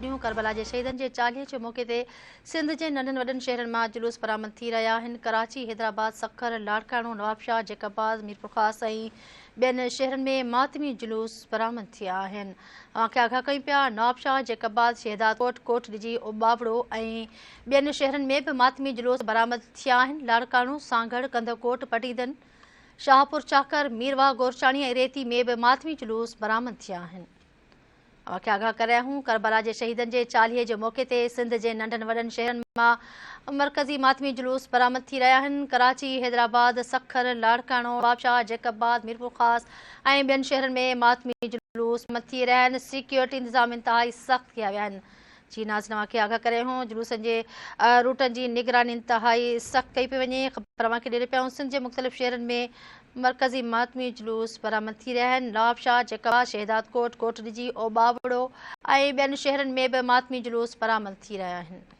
ڏينهن ڪربلا جي شهيدن جي چاليهي جي موقعي تي سنڌ جي ننڍن وڏن شهرن مان جلوس برآمد ٿي رهيا آهن. ڪراچي، حيدرآباد، سکر، لاڙڪاڻو، نوابشاهه، جيڪب آباد، ميرپورخاص ۽ ٻين شهرن ۾ ماتمي جلوس برآمد ٿيا آهن. اوهان کي آگاهه ڪيون پيا نوابشاهه، جيڪب آباد، شهدادڪوٽ، ڪوٽ ڏجي، اوٻاوڙو ۽ ٻين شهرن ۾ به ماتمي جلوس برآمد ٿيا آهن. لاڙڪاڻو، سانگهڙ، ڪنڌڪوٽ، پڊعيدن، شاهپورچاڪر، ميرواهه گورچاڻي ۽ ريتي ۾ به ماتمي جلوس برآمد ٿيا آهن. اوهان کي آگاهه ڪري آهيون ڪربلا جي شهيدن جي چاليهي جي موقعي تي سنڌ جي ننڍن وڏن شهرن مان مرڪزي ماتمي جلوس برآمد ٿي رهيا آهن ڪراچي، حيدرآباد، سکر، لاڙڪاڻو، نوابشاهه، جيڪب آباد، ميرپورخاص ۽ ٻين شهرن ۾ ماتمي جلوس برآمد ٿي رهيا آهن سيڪيورٽي انتظام انتهائي سخت ڪيا ويا آهن جي ناظرين اوهان کي آگاهه ڪري آهيون جلوسن جي روٽن جي نگراني انتهائي سخت ڪئي پئي وڃي خبر اوهان کي ڏئي پيا آهيون سنڌ جي مختلف شهرن ۾ مرڪزي ماتمي جلوس برآمد ٿي رهيا آهن، نوابشاهه، جيڪب آباد، شهدادڪوٽ، ڪوٽڏجي، اوٻاوڙو ۽ ٻين شهرن ۾ به ماتمي جلوس برآمد ٿي رهيا آهن.